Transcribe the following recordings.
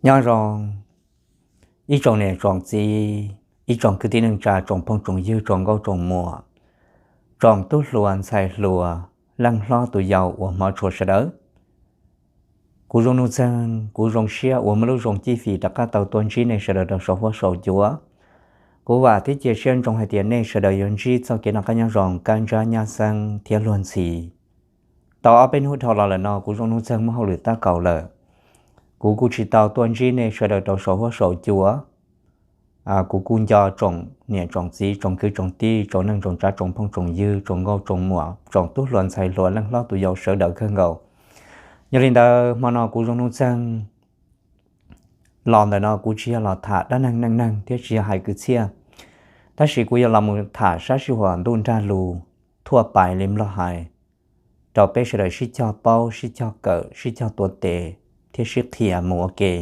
Nyob zoo ib tsoom niam tsoom txiv, ib tsoom kwv tij neej tsa, tsoom phooj tsoom ywg, tsoom nkauj tsoom muam, tsoom tub hluas ntxhais hluas, leej hlob tus yau uas hmov tshua sawv daws. Kuv Zoo Nuj Txeeg, kuv zoo siab uas muaj lub zoo cib fim rov qab tau tuaj ntsib nej sawv daws rau saum huab saum cua. Kuv vam thiab cia siab ntsoov hais tias nej sawv daws yuav ntsib txoj kev noj qab nyob zoo, kaj ntsab nyab xeeb thiab luag ntxhi. Tau ob peb hnub dhau los lawm no kuv Zoo Nuj Txeeg muaj hauj lwm tab kaum lawm, kuv kuj tsis tau tuaj ntsib nej sawv daws rau saum huab saum cua. Kuv kuj nco tsoom niam tsoom txiv, tsoom kwv tsoom tij, tsoom neej tsoom tsav, tsoom phooj tsoom ywg, tsoom nkauj tsoom muam, tsoom tub hluas ntxhais hluas, leej hlob tus yau sawv daws kawg nkaus. Yog li ntawd hmo no kuv Zoo Nuj Txeeg los ntawm no kuv tsis yog los tham dab neeg neej neeg thiab tsis yog hais kwv txhiaj, tab sis kuv yuav los mus tham sab sij huam ntuj nrag lus thuaj pais li Nplog hais, rau peb sawv daws sib cog paub, sib cog kawm, sib cog tuav tes thiab sib qhia mus ua ke.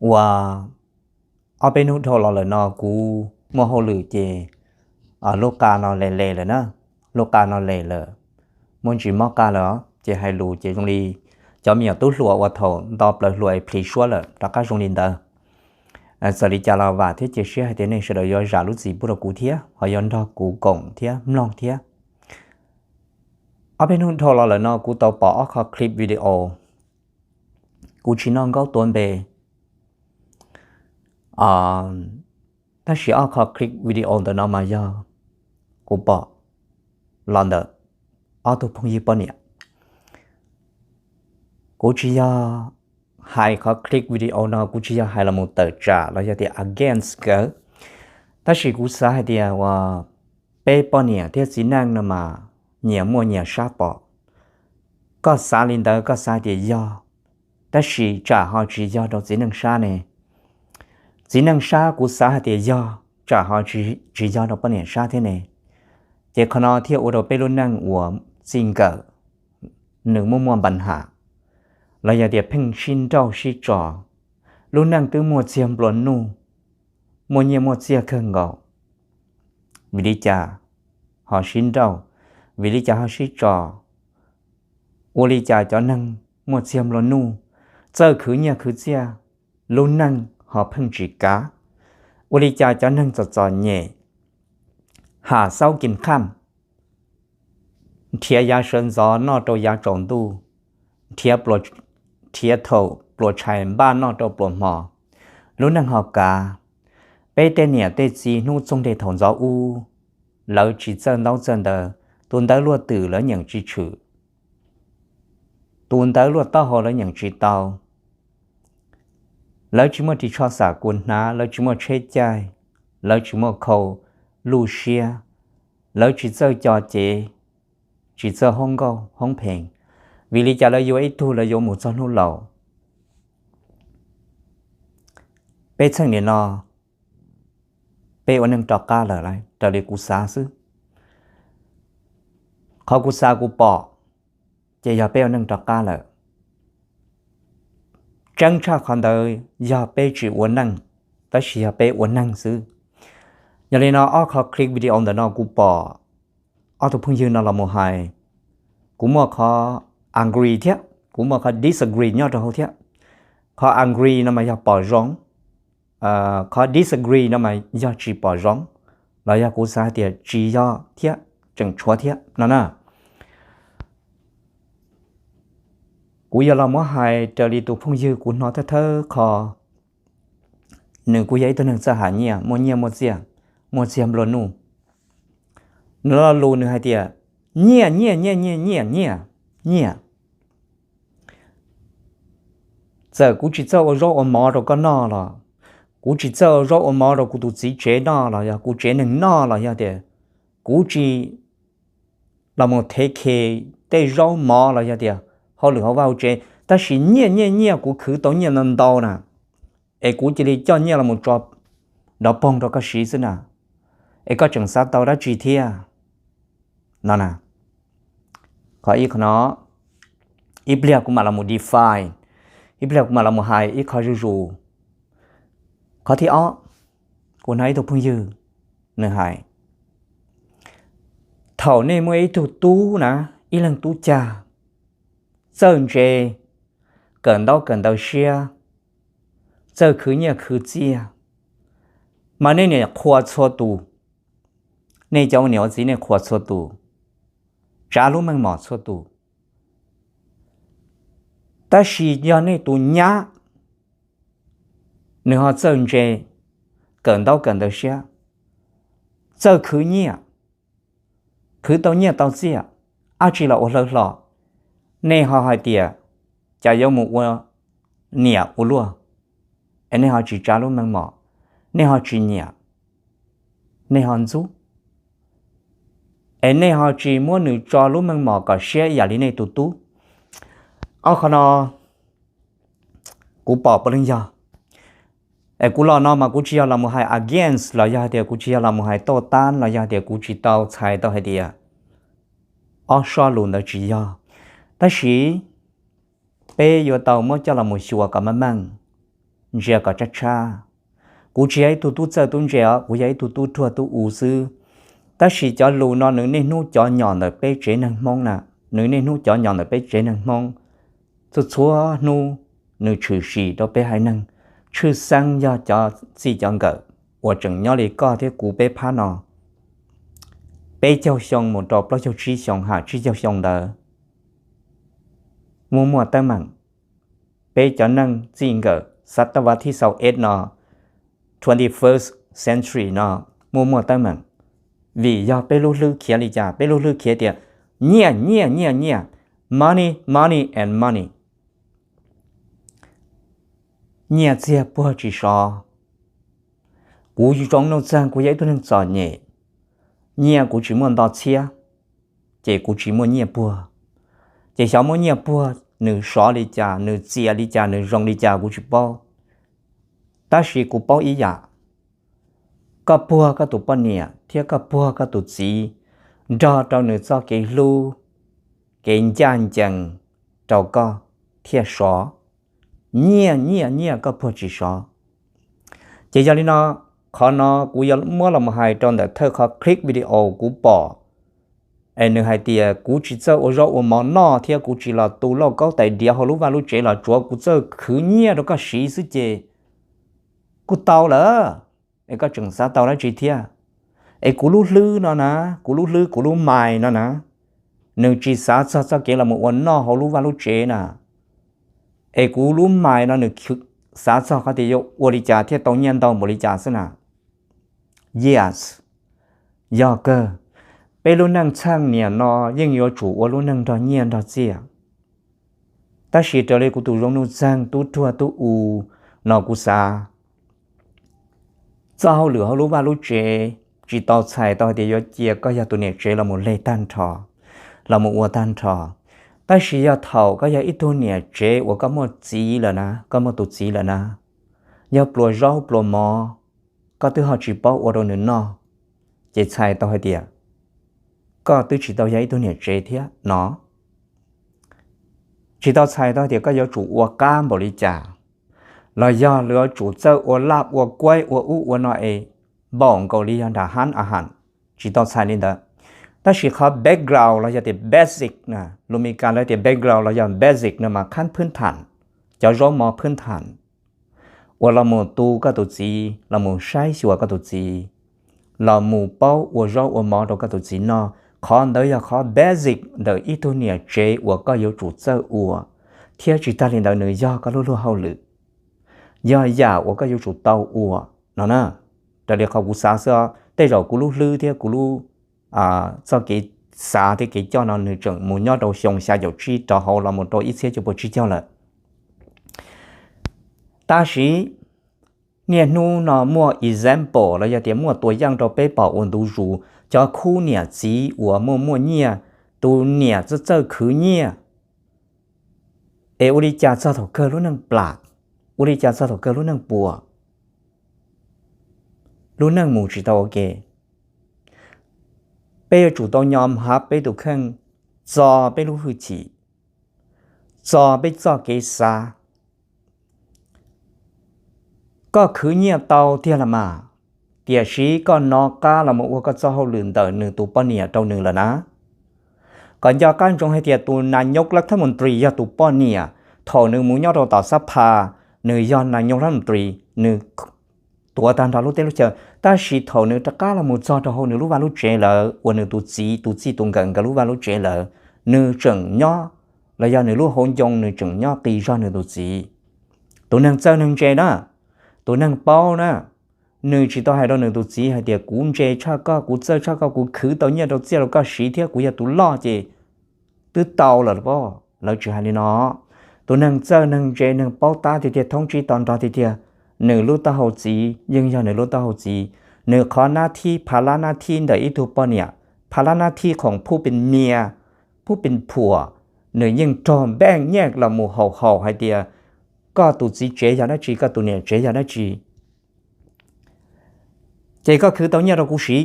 Uas ob peb hnub dhau los lawm no kuv muaj hauj lwm ces lub qa no les les lawm na, lub qa no les lawm, muaj ntsis mob qa lawm os, ces hais lus ces zoo li cov me nyuam tub hluas uas thaum nto plaws hluas es plhis suab lawm rov qab zoo li ntawd. Txawm li cas los vam thiab cia siab hais tias nej sawv daws yuav zam lub txim pub rau kuv thiab ho yuav nrog kuv koom thiab mloog thiab. Ob peb hnub dhau los lawm no kuv tau pom ob qho clip video, kuv tsis noj nkaub tuav npe, tab sis ob qho clip video ntawm no mas yog kuv pom los ntawm ob tug phooj ywg poj niam. Kuv tsis yog hais qhov clip video no, kuv tsis yog hais los mus tawm tsam los yog tias against nkawd, tab sis kuv xav hais tias uas peb poj niam thiab txiv neej no mas nyias muaj nyias sab pom. Koj xav li ntawd koj xav tias yog, tab sis tsam ho tsis yog rau txiv neej sab ne. Txiv neej sab kuv xav hais tias yog, tsam ho tsis yog rau poj niam sab thiab ne. Ces qhov no thiaj ua rau peb lub neej uas txij nkawm nws muaj muaj npa nham, los yog tias pheej sib nrauj sib tso, lub neej twb muaj txiag nplua nuj, muaj nyiaj muaj txiag kawg nkaus, vim li cas ho sib nrauj, vim li cas ho sib tso, ua li cas cov neeg muaj txiag nplua nuj, txawj khwv nyiaj khwv txiag, lub neej ho pheej tsis kav, ua li cas cov neeg txom txom nyem, ham xaub kis kham, nrhiav yav sawv ntxov noj rau yav tsaus ntuj, nrhiav thaum pluas tshais npaj noj rau pluas hmo, lub neej ho kav. Peb tej niam tej txiv hnub txog nte thaum ntxov ub, lawv tsis txawj ntaub txawj ntawv, tus ntawv luaj twm lawv nyeem tsis tshwm, tus ntawv luaj taub hau lawv nyeem tsis tau, lawv tsis muaj ris tsho xam kua hnav, lawv tsis muaj tsheb caij, lawv tsis muaj khau luj siab, lawv tsis txawj co cev, tsis txawj hoob nkauj hoob pheej, vim li cas lawv yuav ib tug lawv yuav mus txog hnub laus. Peb txheej niam no, peb ua neej rov qab lawm lauj, raws li kuv xav xwb. Qhov kuv xav kuv pom, ces yog peb ua neej rov qab lawm. Tseeb tshaj qhov ntawd yog peb tsis ua neej, tab sis yog peb ua neeg xwb. Yog li no ob qho clip video ntawm no kuv pom ob tug phooj ywg no los mus hais, kuv muaj qhov agree thiab kuv muaj qhov disagree nyob rau hauv thiab. Qhov agree no mas yog pom zoo, qhov disagree no mas yog tsis pom zoo, los yog kuv xav hais tias tsis yog thiab tseem tshuav thiab no na. Kuv yuav los muab hais raws li tus phooj ywg kuv hnov thawj thawj qho, nws kuj yog ib tug neeg txawj hais nyiaj, muaj nyiaj muaj txiag, muaj txiag nplua nuj. Nws lo lus nws hais tias, nyiaj nyiaj nyiaj nyiaj nyiaj nyiaj nyiaj. Txawm kuv tsis txawj ua zaub ua mov rau koj noj los, kuv tsis txawj ua zaub ua mov rau kuv tus txiv tsev noj los yog kuv tsev neeg noj los yog tias kuv tsis los mus thev khe tej zaub mov los yog tias hauj lwm hauv vaj hauv tsev, tab sis nyiaj nyiaj nyiaj kuv khwv tau nyiaj ntau ntau na, es kuv cia li coj nyiaj los mus tso nrov poog rau koj siv xwb na, es koj tseem xav tau dab tsi thiab no na. Qhov ib qho no, ib pliag kuv mam los mus define, ib pliag kuv mam los mus hais ib qho zuj zus. Qhov thib ob, kuv hnov ib tug phooj ywg nws hais, thaum nej muaj ib tug tub na, ib leeg tub cag txawj ntse, kawm ntaub kawm ntawv siab, txawj khwv nyiaj khwv txiaj, mas nej niam qhuas txhua tus, nej cov ua niam ua txiv nej qhuas txhua tus, tsav lub meej mom txhua tus. Tab sis yog nej tus nyab, nws ho txawj ntse, kawm ntaub kawm ntawv siab, txawj khwv nyiaj, khwv tau nyiaj tau txiaj, dab tsi los ua hlawv hlo, nej ho hais tias cas yuav mus ua niam ua luaj, es nej ho tsis tsav lub meej mom, nej ho tsis nyiam, nej ho ntxub, es nej ho tsis muab nws tso lub meej mom kom siab ib yam li nej tus tub. Ob qho no kuv pom puav leej yog. Es kuv los no mas kuv tsis yog los mus hais against los yog hais tias kuv tsis yog los mus hais toj tab los yog hais tias kuv tsis tau txhais tau hais tias ob sob lus ntawd tsis yog. Tab sis peb yuav tau muab coj los mus xyuas kom meej meej, ntsia kom tshab tshab. Kuv tsis yog ib tug tub txawj tub ntse os, kuv yog ib tug tub ruag tub u xwb. Tab sis cov lus no nws niaj hnub cov nyom ntawm peb tsev neeg Hmoob na, nws niaj hnub cov nyom ntawm peb tsev neeg Hmoob, txhua txhua hnub nws tshwm sim rau peb haiv neeg, tshwj xeeb yog cov txij cov nkawm uas tseem nyob li koj thiab kuv peb phab no, peb caug xyoo mus rau plaub caug tsib xyoo ha tsib caug xyoo ntawd, muaj muaj teeb meem. Peb cov neeg txij nkawm xav tau vas thib xaus ed no, twenty first century no, muaj muaj teeb meem, vim yog peb lub hlwb khiav li cas, peb lub hlwb khiav tias nyiaj nyiaj nyiaj nyiaj, money money and money. Nyiaj txiag puag tsis sov. Kuv Zoo Nuj Txeeg kuv yog ib tug neeg txom nyem, nyiaj kuv tsis muaj nto txhiab, ces kuv tsis muaj nyiaj puag. Ces xyov muab nyiaj puag nws sov li cas, nws txias li cas, nws zoo li cas kuv tsis paub. Tab sis kuv paub ib yam, koj puag koj tus poj niam thiab koj puag koj tus txiv, nrog rau nws txoj kev hlub, kev ncaj ncees rau koj thiaj sov. Nyiaj nyiaj nyiaj koj puag tsis sov. Ces yog li no, qhov no kuv yuav muab los mus hais rau ntawm thawj qhov clip video kuv pom, es nws hais tias kuv tsis txawj ua zaub ua mov noj thiab kuv tsis los tu lauj kaub tais diav hauv lub vaj lub tsev los tsuav kuv txawj khwv nyiaj rau koj siv xwb ces kuj tau lawm, es koj tseem xav tau dab tsi thiab? Es kuv lub hlwb no na, kuv lub hlwb kuv lub mind no na, nws tsis xav txog txoj kev los mus ua noj hauv lub vaj lub tsev na. Es kuv lub mind no nws xav txog qhov tias yuav ua li cas thiaj tau nyiaj ntau npaum li cas xwb na. Yes, yog kawg, peb lub neej txheej niam no yeej yuav tsum ua lub neej nrog nyiaj nrog txiaj. Tab sis raws li kuv tus Zoo Nuj Txeeg tub ruag tub u no kuv xav, txoj hauj lwm hauv lub vaj lub tsev tsis tau txhais tau hais tias yuav cia koj yog tus niam tsev los mus leg tag nrho, los mus ua tag nrho. Tab sis yog thaum koj yog ib tug niam tsev uas koj muaj txiv lawm na, koj muaj tus txiv lawm na, yog pluas zaub pluas mov, koj twb ho tsis paub ua rau nws noj, ces txhais tau hais tias koj twb tsis tau yog ib tug niam tsev thiab no. Tsis tau txhais tau hais tias koj yuav tsum ua qab npaum li cas, los yog yuav tsum txawj ua laj ua kuaib ua ub ua no es npaum nkaus li yog nram hab a has, tsis tau txhais li ntawd. Tab sis qhov background los yog tias basic, lus Meskas lawv tias background los yog basic no mas khab phwb tham, cov zaub mov phwb tham uas los mus tu koj tus txiv, los mus saib xyuas koj tus txiv, los mus paub ua zaub ua mov rau koj tus txiv noj, qhov ntawd yog qhov basic ntawm ib tug niam tsev uas koj yuav tsum txawj ua, thiab tsis tag li ntawd nws yog koj lub luag hauj lwm, yog yam uas koj yuav tsum tau ua no na. Raws li qhov kuv xav xwb, tej zaum kuv lub hlwb thiab kuv lub txoj kev xav thiab kev coj no nws tseem mus nyob rau xyoo xya caum tsib rov hauv los mus rau ib txhiab cuaj puas tsib caug lawm. Tab sis niaj hnub no muaj example los yog tias muaj tua yeej rau peb pom ua ntu zus, cov khub niam txiv uas muaj muaj nyiaj, tus niam txawj txawj khwv nyiaj, es ua li cas txog thaum kawg lub neej plam, ua li cas txog thaum kawg lub neej puas, lub neej mus tsis tau ua ke. Peb yuav tsum tau nyo hav peb tus kheej, txo peb lub hwj chim, txo peb txoj kev xav. Koj khwv nyiaj tau tiag los mas, tiam sis koj nov qab los mus ua koj txoj hauj lwm ntawm nws tus poj niam rau nws lawm na. Kom nco qab ntsoov hais tias tus nas nyoj lab thab mus ntris yog tus poj niam, Thaum nws mus nyob rau tom xab pha, nws yog nas nyos lab mus ris, nws tuav tag nrho lub teb lub chaw, tab sis thaum nws rov qab los mus txog rau hauv nws lub vaj lub tsev lawm uas nws tus txiv tus txij tus nkawm nkawd lub vaj lub tsev lawm, nws tseem nyob, los yog nws lub hauv ncoo nws tseem nyob qis zog nws tus txiv. Tus neeg txawj neeg ntse na, tus neeg paub na, nws tsis tau hais rau nws tus txiv hais tias kuv ntse tshaj koj, kuv txawj tshaj koj, kuv khwv tau nyiaj rau txiaj rau koj siv thiab kuv yog tus loj ces twb tau lawm pob. Lawv tsis hais li no. Tus neeg txawj neeg ntse neeg paub tab tiag tiag thoob tsib to nrog tiag tiag, nws lub taub hau txiv yeej yog nws lub taub hau txiv. Nws qhov nab thib pha lab nab thib ntawm ib tug poj niam, pha lab nab thib khoom phuj pes mias, phuj pes phuam, nws yeej raug npeej nyiaj los mus haum haum hais tias koj tus txiv tsev yog dab tsi, koj tus niam tsev yog dab tsi, ces koj khwv tau nyiaj rau kuv siv.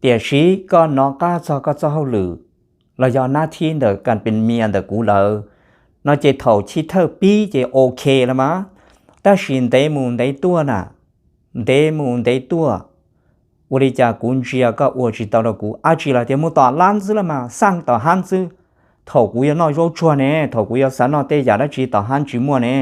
Tiam sis koj nov qab txog koj txoj hauj lwm los yog nab thib ntawm kas pes mias ntawm kuv lawm no ces thaum chiv thawj pib ces ok los mas, tab sis ntev mus ntev tuaj na, ntev mus ntev tuaj, ua li cas kuv ntsia koj ua tsis tau rau kuv, ab tsi los tias mus tom lab xwb los mas xaj tom hab xwb. Thaum kuv yuav noj zaub tsuag ne, thaum kuv yuav xav noj tej yam dab tsi tom hab tsis muaj ne,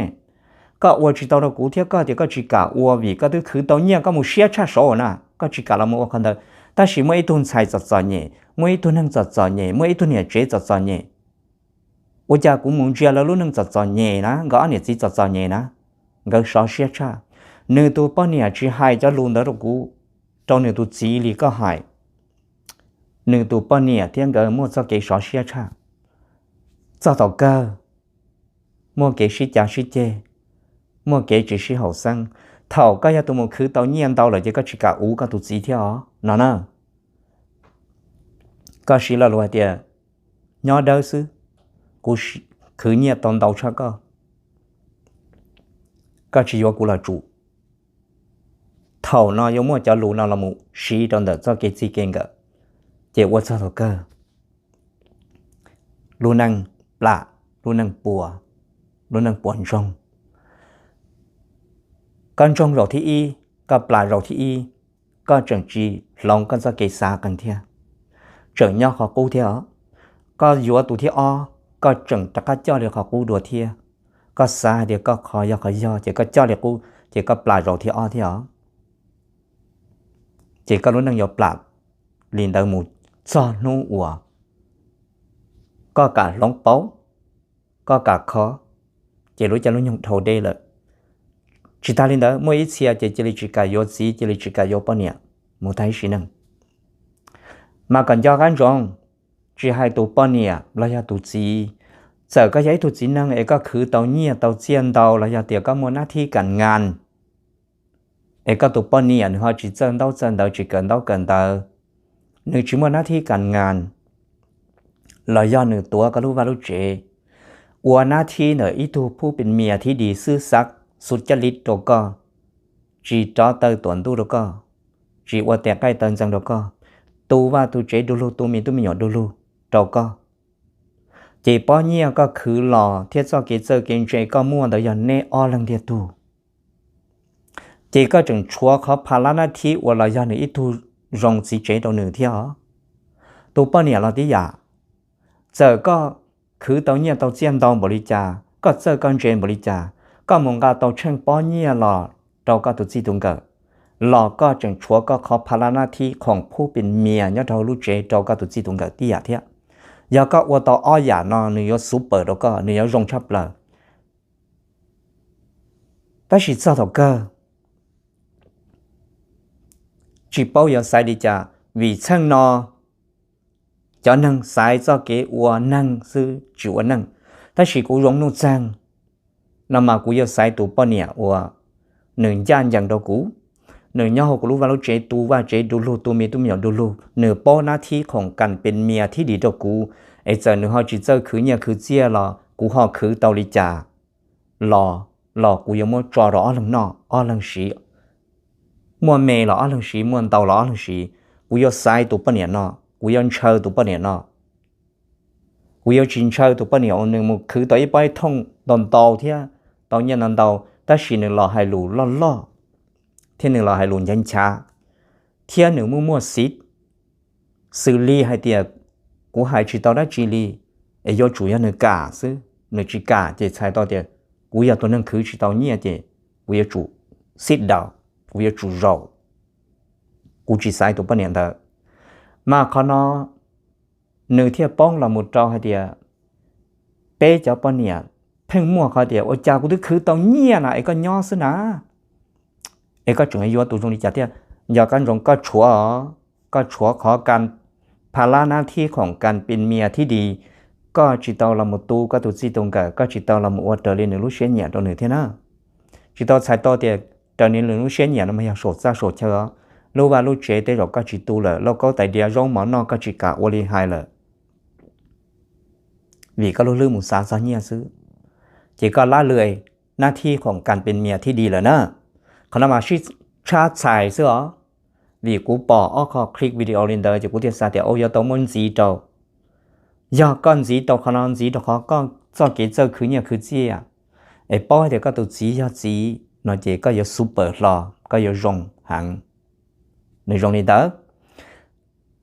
koj ua tsis tau rau kuv thiab koj tias koj tsis kam ua vim koj twb khwv tau nyiaj koj mus siab tshaj saud na, koj tsis kam los mus ua qhov ntawd. Tab sis muaj ib tug ntxhais txom txom nyem, muaj ib tug neeg txom txom nyem, muaj ib tug niam tsev txom txom nyem, ua cas kuv mus ntsia lawv lub neej txom txom nyem na, nkawd ob niam txiv txom txom nyem na, nkawd sov siab tshaj. Nws tus poj niam tsis hais cov lus ntawd rau kuv, rau nws tus txiv li koj hais, nws tus poj niam thiab nkawd muaj txoj kev sov siab tshaj. Txog thaum kawg muaj kev sib cav sib ceg, muaj kev tsis sib haum xeeb. Thaum koj yog tus mus khwv tau nyiaj ntau lawm ces koj tsis kam uv koj tus txiv thiab os no na. Koj siv lo lus hais tias nyob dawb xwb, kuv khwv nyiaj tau ntau tshaj koj, koj tsis yuav kuv los tsum. Thaum no yuav muaj cov lus no los mus siv rau ntawm txoj kev txij kev nkawm, ces ua txog thaum kawg lub neej plam, lub neej puas, lub neej puas ntsoog. Koj ntsoog zaum thib ib, koj plam zaum thib ib, koj tseem tsis hloov koj txoj kev xav qees thiab, tseem nyob qhov qub thiab os. Koj yuav tus thib ob, koj tseem rov qab coj li qhov qub dua thiab. Koj xav hais tias koj qhov yog qhov yog ces koj coj li qub ces koj plam zaum thib ob thiab os. Ces koj lub neej yuav plam li ntawd mus txog hnub uas koj kam hloov pauv, koj kam kho, ces lub caij lub nyoog dhau deb lawm. Tsis tas li ntawd, muaj ib txhia ces cia li tsis kam yuav txiv, cia li tsis kam yuav poj niam mus tag ib sim neej. Mas kom nco qab ntsoov, tsis hais tus poj niam los yog tus txiv, txawm koj yog ib tug txiv neej es koj khwv tau nyiaj tau txiaj ntau los yog tias koj muaj nab thib kas ngas, es koj tus poj niam nws ho tsis txawj ntaub txawj ntawv, tsis kawm ntaub kawm ntawv, nws tsis muaj nab thib kas ngas, los yog nws tuav koj lub vaj lub tsev, ua nab thib ntawm ib tug phuj pes mias thib dis xwb xav xub caj lib rau koj, tsis rov taw tuam ntuj rau koj, tsis ua tes qaij taw ntxeev rau koj, tu vaj tu tsev du lug, tu me tub me nyuam du lug rau koj, ces pob nyiaj koj khwv los thiab txoj kev txawj kev ntse koj muaj ntawd yog neb ob leeg ntiag tug. Ces koj tseem tshuav qhov pha lab nab thib uas los yog nws ib tug zoo txiv tsev rau nws thiab os. Tus poj niam los tib yam, txawm koj khwv tau nyiaj tau txiaj ntau npaum li cas, koj txawj koj ntse npaum li cas, koj mus nqa tau tsheej pob nyiaj los rau koj tus txij tus nkawm, los koj tseem tshuav koj qhov pha lab nab thib khoom phuj pes mias nyob rau hauv lub tsev rau koj tus txij tus nkawm tib yam thiab. Yog koj ua tau ob yam no nws yuav xub pawm rau koj, nws yuav zoo tshaj plaws. Tab sis txog thaum kawg tsis paub yuav xaiv li cas, vim txheej no cov neeg xaiv txoj kev ua neeg xwb tsis ua neej. Tab sis kuv zoo nuj txeeg no mas kuv yuav xaiv tus poj niam uas nws ncaj ncees rau kuv, nws nyob hauv kuv lub vaj lub tsev, tu vaj tsev du lug, tu me tub me nyuam du lug, nws paub nab thib khoom kas pes mias thib dis rau kuv, es txawm nws ho tsis txawj khwv nyiaj khwv txiaj los kuv ho khwv tau li cas los, los kuv yuav muab tso rau ob leeg noj ob leeg siv, muaj me los ob leeg siv, muaj ntau los ob leeg siv. Kuv yuav xaiv tus poj niam no, kuv yuav ntshaw tus poj niam no. Kuv yuav tsis ntshaw tus poj niam uas nws mus khwv tau ib pob ib thooj ntau ntau thiab tau nyiaj ntau ntau, tab sis nws los hais lus loj loj thiab nws los hais lus nchav nchav, thiab nws muaj muaj xiv xws li hais tias kuv hais tsis tau dab tsi li, es yuav tsum yog nws kam xwb. nws tsis kam ces txhais tau tias kuv yog tus neeg khwv tsis tau nyiaj ces kuv yuav tsum sit down, kuv yuav tsum zaum, kuv tsis xaiv tus poj niam ntawd. Mas qhov no nws thiaj poob los mus rau hais tias peb cov poj niam pheej muaj qhov tias ua cas kuv twb khwv tau nyiaj na es koj nyob xwb na, es koj tseem yuav tus zoo li cas thiab. Yog koj ntsoov koj tshuav, koj tshuav qhov kas pha lab nab thib khoom kas pes mias thib di, koj tsis tau los mus tu koj tus txij tus nkawm, koj tsis tau los mus ua raws li nws lub siab nyiam rau nws thiab na. Tsis tau txhais tau tias raws li nws lub siab nyiam no mas yog saum txaj saum chaw os. Lub vaj lub tsev tej zaum koj tsis tu lawm, lauj kaub tais diav zaub mov noj koj tsis kam ua li hais lawm, vim koj lub hlwb mus xav txog nyiaj xwb, ces koj lab lwm nab thib khoom kas pes mias thib di lawm na. Qhov no mas sib tshab txhais xwb os, vim kuv pom ob qho clip video li ntawd ces kuv thiaj xav tias ua yuav tau muab ntxiv rau. Yog koj ntxiv rau qhov no, ntxiv rau qhov koj txoj kev txawj khwv nyiaj khwv txiaj, es paub hais tias koj tus txiv yog txiv no ces koj yuav super hlo, koj yuav zoo heev. Nws zoo li ntawd.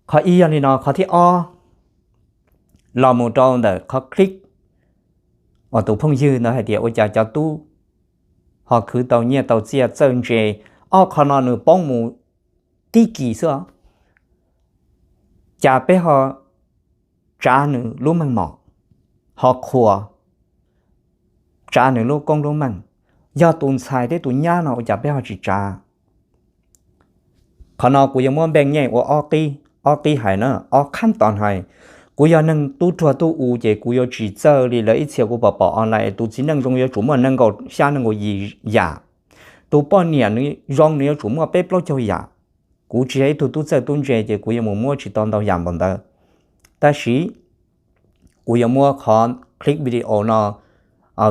Qhov ib yog li no, qhov thib ob los mus rau ntawm qhov clip uas tus phooj ywg ntawd hais tias ua cas cov tub ho khwv tau nyiaj tau txiaj txawj ntse, ob qho no nws poob mus tib kis xwb os. Cas peb ho tsav nws lub meej mom, ho qhuas, tsav nws lub koob lub meej? Yog tus ntxhais thiab tus nyab no ua cas peb ho tsis tsav? Qhov no kuv yuav muab npeej nyeej ua ob qib, ob qib hais na, ob khab tos hais. Kuv yog neeg tub ruag tub u ces kuv yuav tsis txawj li lawv ib txhia kuv pom pom online, tus txiv neej zoo yuav tsum muaj nees nkaum xya nees nkaum yim yam, tus poj niam nws zoo nws yuav tsum muaj peb plaub caug yam. Kuv tsis yog ib tug tub txawj tub ntse ces kuv yuav mus muab tsis tau ntau yam npaum ntawd. Tab sis kuv yuav muab qhov clip video no,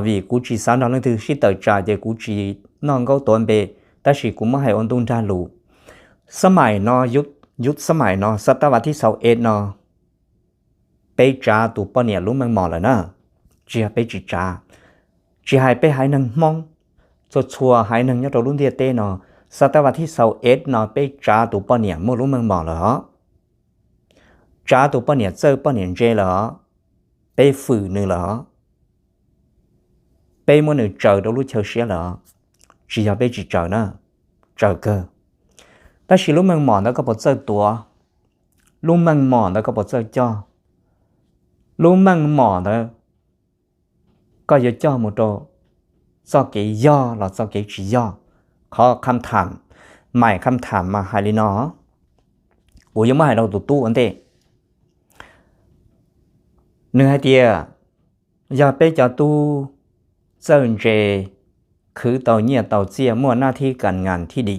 vim kuv tsis xav nrog leej twg sib tawm tsam ces kuv tsis noj nkaub tuav npe, tab sis kuv muab hais ua ntuj nrag lus. Xab maim no, yus xab maim no, xab tab vas thib xaus es no, peb tsav tus poj niam lub meej mom lawm na, tsis yog peb tsis tsav. Tsis hais peb haiv neeg Hmoob, txhua txhua haiv neeg nyob rau lub ntiaj teb no, xab tab vas thib xaus es no peb tsav tus poj niam muaj lub meej mom lawm os, tsav tus poj niam txawj poj niam ntse lawm os, peb fwm nws lawm os, peb muab nws tsaws rau lub chaw siab lawm os. Tsis yog peb tsis tsaws na, tsaws kawg. Tab sis lub meej mom ntawd koj puas txawj tuav? Lub meej mom ntawd koj puas txawj coj? Lub meej mom ntawd koj yuav coj mus rau txoj kev yog los txoj kev tsis yog? Qhov kham tham, maim kham tham mas hais li no, kuv yuav muab hais rau tus tub ua ntej. Nws hais tias, yog peb cov tub txawj ntse, khwv tau nyiaj tau txiaj, muaj nab thib kas ngas thib di,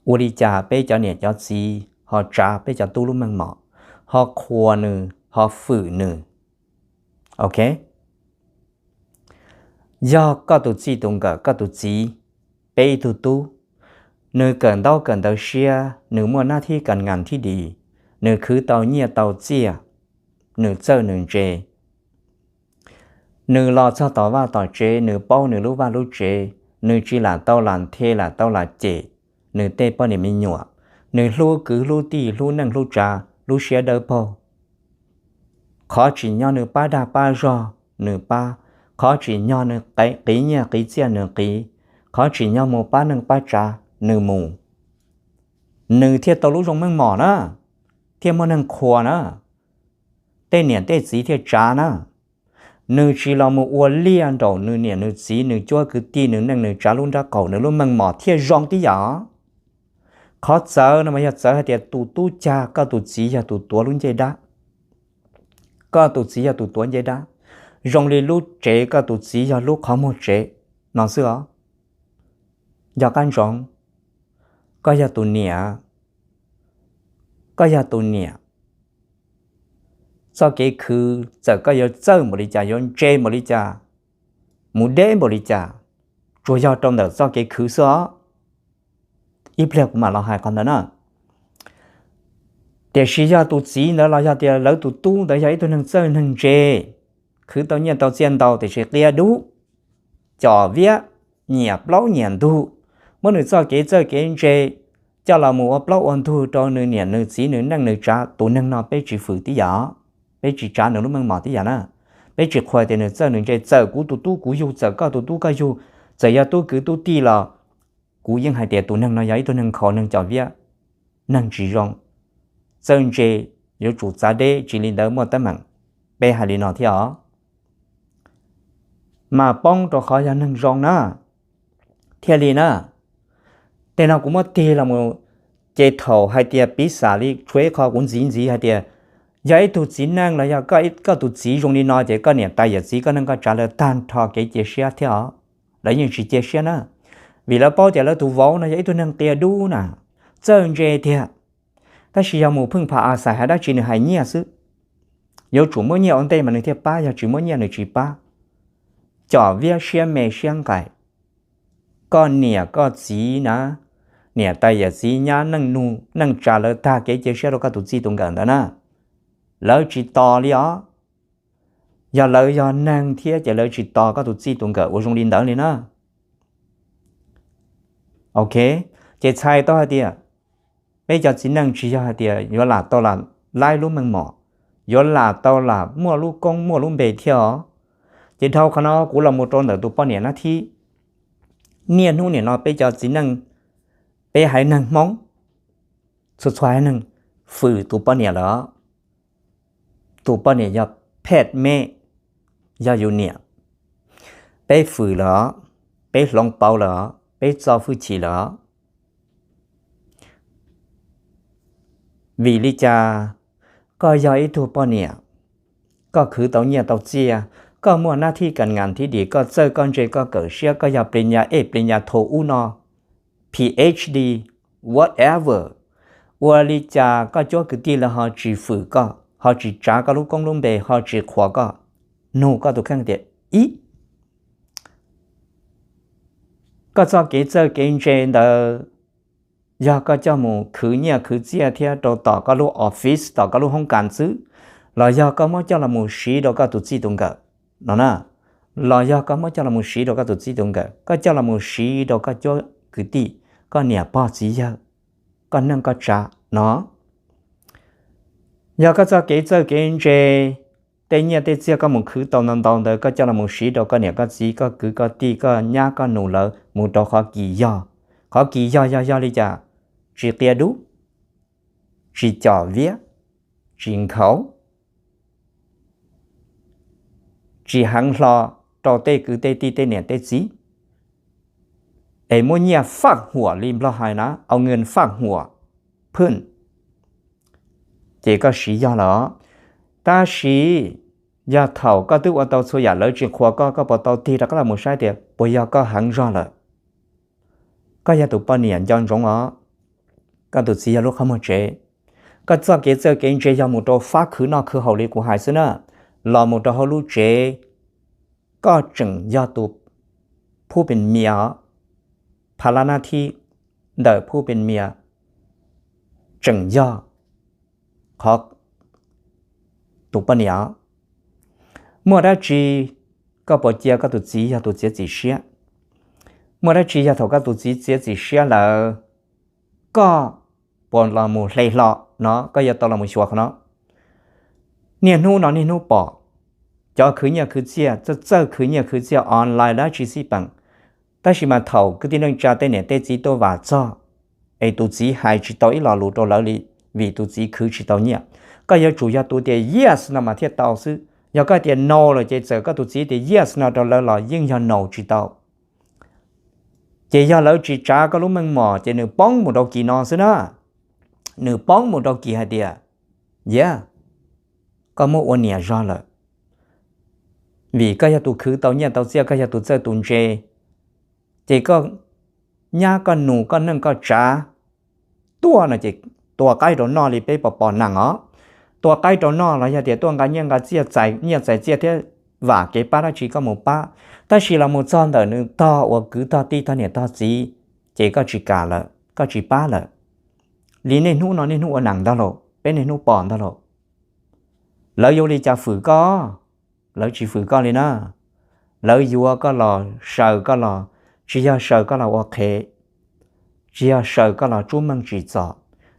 ua li cas peb cov niam cov txiv ho tsav peb cov tub lub meej mom, ho qhuas nws, ho fwm nws? Ok, yog koj tus txij tus nkawm, koj tus txiv, peb ib tug tub, nws kawm ntaub kawm ntawv siab, nws muaj nab thib kas ngas thib di, nws khwv tau nyiaj tau txiaj, nws txawj nws ntse, nws los txog tom vaj tom tsev, nws paub nws lub vaj lub tsev, nws tsis lam tau lam nthe lam tau lam cem nws tej poj niam me nyuam, nws hlub kwv hlub tij hlub neej hlub tsav, lub siab dawb paug. Qhov tsim nyog nws pab dag pab zog nws pab, qhov tsim nyog nws qiv nyiaj qiv txiaj nws qiv, qhov tsim nyog mus pab neej pab tsav nws mus, nws thiaj tau lub zoo meej mom na, thiaj muaj neeg qhuas na, tej niam tej txiv thiaj tsav na. Nws tsis los mus ua liaj nraum nws niam nws txiv, nws cuab kwv tij, nws neej nws tsav lub nrab qaum, nws lub meej mom thiaj zoo tib yam. Qhov txawv no mas yog txawv hais tias tus tub cag koj tus txiv yog tus tuav lub ncej dab, koj tus txiv yog tus tuav ncej dab, zoo li lub tsev koj tus txiv yog lub qhov muag tsev no xwb os. Nco qab ntsoov, koj yog tus niam, koj yog tus niam, txoj kev khwv txawm koj yuav txawj npaum li cas, yuav ntse npaum li cas, mus deb npaum li cas, tsuas yog rau ntawm txoj kev khwv xwb os. Ib pliag kuv mam los hais qhov ntawd na. Tiam sis yog tus txiv ntawd los yog tias lawv tus tub ntawd yog ib tug neeg txawj neeg ntse, khwv tau nyiaj tau txiaj ntau tiam sis qia dub, com viab, nyiam plaub nyiam ntug, muab nws txoj kev txawj kev ntse coj los mus ua plaub ua ntug rau nws niam nws txiv nws neej nws tsav, tus neeg no peb tsis fwm tib yam, peb tsis tsav nws lub meej mom tib yam na. Peb tsis qhuas tias nws txawj nws ntse, txawm kuv tus tub kuv yug, txawm koj tus tub koj yug, txawm yog tub kwv tub tij los kuv yeej hais tias tus neeg no yog ib tug neeg khaus, neeg cov viab, neeg tsis zoo, txawj ntse, yuav tsum txav deb, tsis li ntawd muaj teeb meem. Peb hais li no thiab os, mas poob rau qhov yog neeg zoo na thiaj li na. Tej no kuv muab tig los mus, ces thaum hais tias piv xam li tshuav ib qho kuv ntxiv ntxiv hais tias yog ib tug txiv neej los yog koj tus txiv zoo li no ces koj niam tais yawm txiv koj neej koj tsav lawv tag nrho kev cia siab thiab os. Lawv yeej tsis cia siab na, vim lawv paub tias lawv tus vauv no yog ib tug neeg qia dub na, txawj ntse tiag, tab sis yog mus pheej pham a xais hais dab tsi nws hais nyiaj xwb. Yuav tsum muab nyiaj ua ntej mas nws thiaj pab, yog tsis muab nyiaj nws tsis pab. Cov viab siab me siab nqaim, koj niam koj txiv na, niam tais yawm txiv nyab neej nug neej tsa lawv tag kev cia siab rau koj tus txij tus nkawm ntawd na, lawv tsis tos li os. Yog lawv yog neeg thiab ces lawv tsis tos koj tus txij tus nkawm ua zoo li ntawd li na. Ok, ces txhais tau hais tias peb cov txiv neej tsis yog hais tias yuav lam tau lam laib lub meej mom, yuav lam tau lam muaj lub koob muaj lub npe thiab os. Ces dhau qhov no kuv los mus rau ntawm tus poj niam nab thib. Niaj hnub nim no peb cov txiv neej, peb haiv neeg Hmoob, txhua txhua haiv neeg fwm tus poj niam lawm. Tus poj niam yog phet mej, yog yus niam. Peb fwm lawm, peb hloov pauv lawm, peb txo hwj chim lawm. Vim li cas koj yog ib tug poj niam, koj khwv tau nyiaj tau txiaj, koj muaj nab thib kas ngas thib dim, koj txawj koj ntse koj kawm siab, koj yog plis nyas ej plis nyas thaum ub no, Ph D, whatever, ua li cas koj cuab kwv tij lawv ho tsis fwm koj, ho tsis tsav koj lub koob lub npe, ho tsis qhuas koj, nug koj tus kheej tias ib, koj txoj kev txawj kev ntse ntawd yog koj coj mus khwv nyiaj khwv txiaj thiab rau tom koj lub office tom koj lub hoob kas xwb, los yog koj muab coj los mus siv rau koj tus txij tus nkawm no na, los yog koj muab coj los mus siv rau koj tus txij tus nkawm, koj coj los mus siv rau koj cuab kwv tij, koj niam pog txiv yawg, koj neej koj tsav no. Yog koj txoj kev txawj kev ntse, tej nyiaj tej txiaj koj mus khwv tau ntau ntau ntawd koj coj los mus siv rau koj niam koj txiv koj kwv koj tij koj nyab koj nus lawv mus rau qhov kis yog. Qhov kis yog yog yog li cas? Tsis qia dub, tsis com viab, tsis nkhaus, tsis heev hlo rau tej kwv tej tij tej niam tej txiv, es muab nyiaj faj huam li Nplog hais na, au nws faj huam phwj, ces koj siv yog lawm. Tab sis yog thaum koj twb ua tau txhua yam lawv tsis qhuas koj, koj puas tau tig rov qab los mus saib tias puas yog koj heev zog lawm? Koj yog tus poj niam nco ntsoov os, koj tus txiv yog lub qhov muag tsev. Koj txoj kev txawj kev ntse yog mus rau fab khwv noj khwv haus li kuv hais xwb na, los mus rau hauv lub tsev, koj tseem yog tus phub pes mias os, pha lab nab thib ntawm phub pes mias tseem yog qhov tus poj niam os. Muaj dab tsi koj puas cia koj tus txiv yog tus txiav txim siab? Muaj dab tsi yog thaum koj tus txiv txiav txim siab lawm, koj puas los mus hle hlo no, koj yuav tau los mus xyuas qhov no. Niaj hnub no niaj hnub pom cov khwv nyiaj khwv txiaj, txawj txawj khwv nyiaj khwv txiaj online dab tsi xij peem, tab sis mas thaum kwv tij neej tsa tej niam tej txiv tuaj vam txog, es tus txiv hais tsis tau ib lo lus rau lawv li, vim tus txiv khwv tsis tau nyiaj. Koj yuav tsum yog tus tias yes no mas thiaj tau xwb, yog koj tias no lawm ces txawm koj tus txiv tias yes no rau lawv los yeej yog no tsis tau. Ces yog lawv tsis tsav koj lub meej mom ces nws poob mus rau kis no xwb na. Nws poob mus rau kis hais tias, yeah, koj muab ua niam zog lawm, vim koj yog tus khwv tau nyiaj tau txiaj, koj yog tus txawj tus ntse, ces koj nyab koj nus koj neej koj tsav tuaj no ces tua qaib rau noj li peb pom pom neeg os. Tua qaib rau noj los yog tias tuaj nqa nyiaj nqa txiaj, txais nyiaj txais txiaj thiab vam kev pab dab tsi koj mus pab, tab sis los mus txog ntawm nws tog uas kwv tog tij tog niam tog txiv, ces koj tsis kam lawm, koj tsis pab lawm. Li niaj hnub no niaj hnub ua neeg ntag lauj, peb niaj hnub pom ntag lauj. Lawv yuav ua li cas fwm koj? Lawv tsis fwm koj li na. Lawv yuav koj los saws koj los, tsis yog saws koj los ua qhev, tsis yog saws koj los tsub meej tsim txom,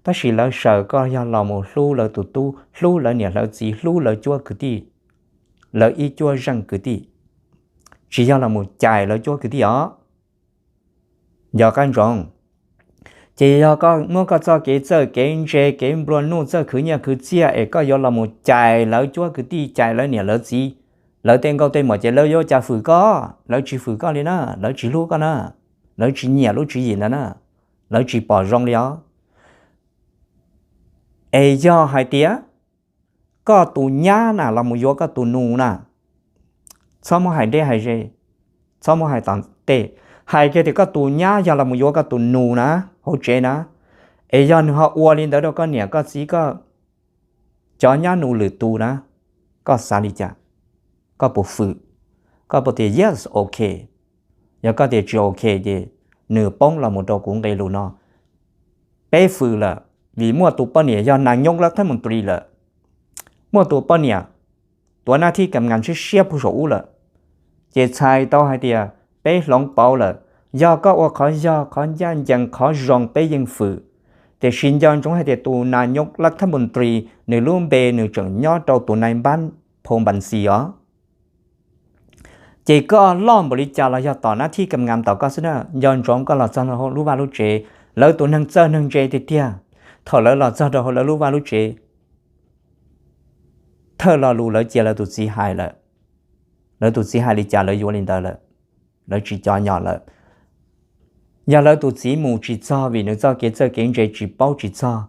tab sis lawv saws koj yog los mus hlub lawv tus tub, hlub lawv niam lawv txiv, hlub lawv cuab kwv tij, lawv ib cuab zeej kwv tij, tsis yog los mus cais lawv cuab kwv tij os. Nco qab ntsoov, ces yog koj muab koj txoj kev txawj kev ntse, kev nplua nuj, txawj khwv nyiaj khwv txiaj es koj yuav los mus cais lawv cuab kwv tij, cais lawv niam lawv txiv, lawv tej nkauj tej muam, ces lawv yuav cas fwm koj? Lawv tsis fwm koj li na, lawv tsis hlub koj na, lawv tsis nyiam lub tswv yim ntawd na, lawv tsis pom zoo li os. Es yog hais tias koj tus nyab na los mus yuav koj tus nus na, txhob muab hais deb hais ze, txhob muab hais tom tej, hais kiag tias koj tus nyab yog los mus yuav koj tus nus na, hauv tsev na, es yog nws ho ua li ntawd rau koj niam koj txiv, koj cov nyab nus lwm tus na, koj xav li cas? Koj puas fwm? Koj puas tias yes, ok? Yog koj tias tsis ok ces nws poob los mus rau kuv nqe lus no. Peb fwm lawm, vim muaj tus poj niam yog nas nyoj lab thab mus tris lawm, muaj tus poj niam tuav nab thib kam ngas siab siab puag saum ub lawm, ces txhais tau hais tias peb hloov pauv lawm. Yog koj ua qhov yog qhov ncaj ncees qhov zoo peb yeej fwm, tiam sis nco ntsoov hais tias tus nas nyoj lab thab mus tris nws lub npe nws tseem nyob rau tus nai npab phau npas xis os. Ces koj loj npaum li cas los yog tom nab thib kam ngas tom koj xwb na. Nco ntsoov koj los txog lub vaj lub tsev, lawv tus neeg txawj neeg ntse tiag tiag, thaum lawv los txog rau hauv lawv lub vaj lub tsev, thawj lo lus lawv cia lawv tus txiv hais lawm. Lawv tus txiv hais li cas lawv yuav li ntawd lawm, lawv tsis cov nyom lawm. Yog lawv tus txiv mus tsis txog vim nws txoj kev txawj kev ntse tsis paub tsis txog,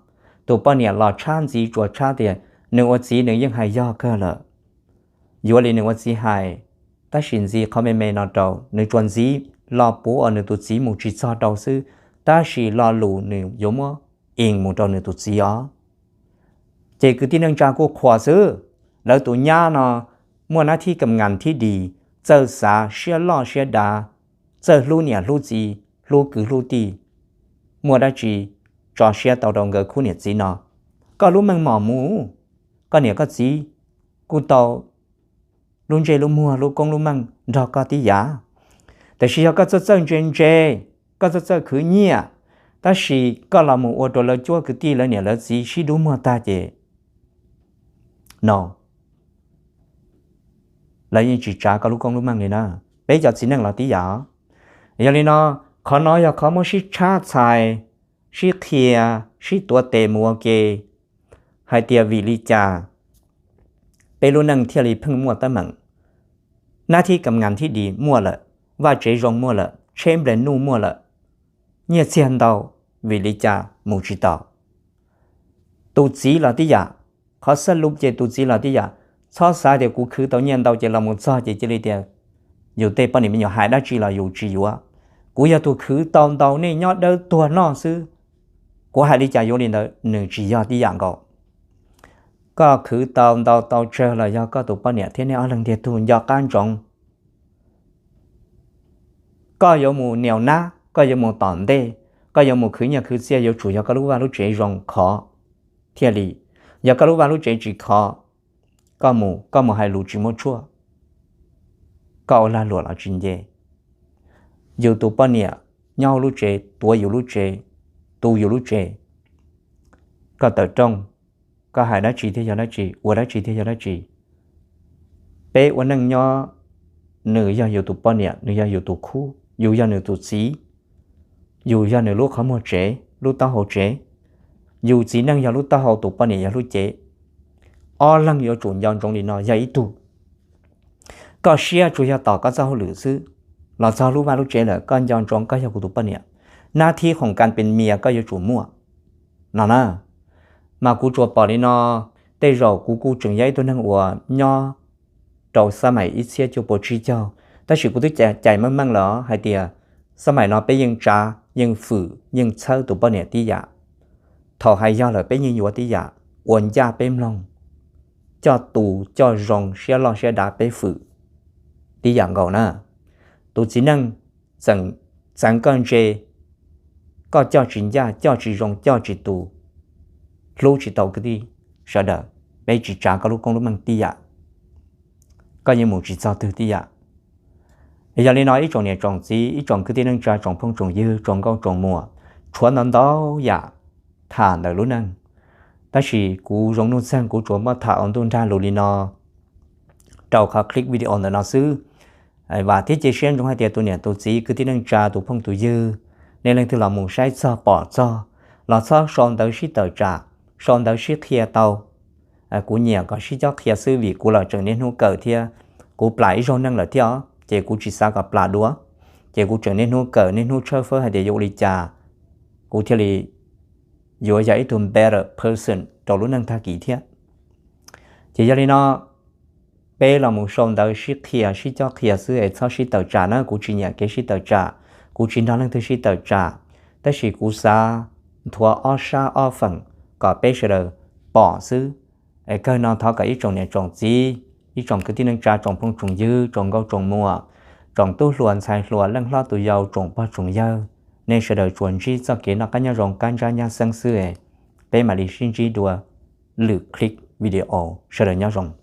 tus poj niam los tshab ntxiv tsuas tshab tias nws ua txiv nws yeej hais yog kawg lawm, yuav li nws ua txiv hais, tab sis ntxiv qhov me me no rau nws tsuas ntxiv los puav uas nws tus txiv mus tsis txog rau xwb, tab sis lo lus nws yuav muab ees mus rau nws tus txiv os. Ces kwv tij neej tsa kuj qhuas xwb, lawv tus nyab no muaj nab thib kam ngas thib dis, txawj xav siab loj siab dav, txawj hlub niam hlub txiv hlub kwv hlub tij, muaj dab tsi tso siab tau rau nkawd khub niam txiv no. Koj lub meej mom mus, koj niam koj txiv kuj tau lub ntsej lub muag lub koob lub meej nrog koj tib yam. Tiam sis yog koj txawj txawj ntse ntse, koj txawj txawj khwv nyiaj, tab sis koj los mus ua rau lawv cuab kwv tij lawv niam lawv txiv sib dub muag tag ces no lawv yeej tsis tsav koj lub koob lub meej li na. Peb cov txiv neej los tib yam. Yog li no, qhov no yog qhov muab sib tshab txhais, sib qhia, sib tuav tes mus ua ke hais tias vim li cas peb lub neej thiaj li pheej muaj teeb meem. Nab thib kam ngas thib dis muaj lawm, vaj tsev zoo muaj lawm, tsheb nplej nuj muaj lawm, nyiaj txiag ntau, vim li cas mus tsis tau? Tus txiv los tib yam, qhov xab lub ces tus txiv los tib yam. Txhob xav tias kuv khwv tau nyiaj ntau ces los mus txog ces cia li tias yus tej poj niam me nyuam hais dab tsi los yus tsis yuav. Kuv yog tus khwv tau ntau nej nyob dawb tuag noj xwb, kuv hais li cas yuav li ntawd, nws tsis yog tib yam nkaus. Koj khwv tau ntau tau tsawg los yog koj tus poj niam thiab nej ob leeg ntiag tug nco qab ntsoov. Koj yuav mus nias nab, koj yuav mus tom ntej, koj yuav mus khwv nyiaj khwv txiaj yuav tsum yog koj lub vaj lub tsev zoo khov thiaj li. Yog koj lub vaj lub tsev tsis khov, koj mus koj mus hais lus tsis muaj tshuaj, koj ua lag luam los tsis nce. Yus tus poj niam nyob hauv lub tsev, tuav yus lub tsev, tu yus lub tsev, koj tawm rooj, koj hais dab tsi thiaj yog dab tsi, ua dab tsi thiaj yog dab tsi. Peb ua neej nyob, nws yog yus tus poj niam, nws yog yus tus khub, yus yog nws tus txiv, yus yog nws lub qhov muag tsev, lub taub hau tsev, yus txiv neej yog lub taub hau, tus poj niam yog lub cev. Ob leeg yuav tsum nco ntsoov li no, yog ib tug koj siab tsuas yog tom koj txoj hauj lwm xwb, los txog lub vaj lub tsev lawm koj nco ntsoov koj yog kuv tus poj niam, nab thib khoom kas pes mias koj yuav tsum muaj no na. Mas kuv tsuas pom li no, tej zaum kuv kuj tseem yog ib tug neeg uas nyob rau xab maim ib txhiab cuaj puas tsib caug, tab sis kuv twb cais meej meej lawm hais tias xab maim no peb yeej tsav yeej fwm yeej txhawb tus poj niam tib yam. Thaum hais yog lawm peb yeej yuav tib yam, ua ncaj peb mloog, coj tus coj zoo siab loj siab dav peb fwm tib yam nkaus na. Tus txiv neej txeev koj ntse, koj coj tsis ncaj coj tsis zoo coj tsis tus, hlub tsis tau kwv tij sawv daws, peb tsis tsav koj lub koob lub meej tib yam, koj yeej mus tsis txog twg tib yam. Yog li no ib tsoom niam tsoom txiv ib tsoom kwv tij neej tsa tsoom phooj tsoom ywg tsoom nkauj tsoom muam, tshuav ntau ntau yam tham ntawm lub neej, tab sis kuv Zoo Nuj Txeeg kuv tsuas muab tham ua ntuj nrag lus li no. rau qhov click video ntawm no xwb. Vam thiab cia siab ntsoov hais tias tus niam tus txiv kwv tij neej tsa tus phooj tus ywg, nej leej twg los mus saib txog pom txog los txhob sau ntawv sib tawm tsam, sau ntawv sib qhia tau. Kuv nyiam kom sib cob qhia xwb vim kuv los tseem niaj hnub kawm thiab, kuv plam ib zaug neej lawm thiab os ces kuv tsis xav kom plam dua. Ces kuv tseem niaj hnub kawm niaj hnub tshawb fawb hais tias yuav ua li cas kuv thiaj li yuav yog ib tug better person rau lub neej tag kis thiab. Ces yog li no, peb los mus sau ntawv sib qhia sib cob qhia xwb es txhob sib tawm tsam na. Kuv tsis nyiam kev sib tawm tsam, kuv tsis nrog leej twg sib tawm tsam, tab sis kuv xav nthuav ob sab ob feem kom peb sawv daws pom xwb. Es kawg no thov kom ib tsoom niam tsoom txiv, ib tsoom kwv tij neej tsa, tsoom phooj tsoom ywg, tsoom nkauj tsoom muam, tsoom tub hluas ntxhais hluas, leej hlob tus yau, tsoom pog tsoom yawg, nej sawv daws tsuas ntsib txoj kev noj qab nyob zoo, kab ntsab nyab xeeb xwb. Peb mam li sib ntsib dua lwm click video, sawv daws nyob zoo.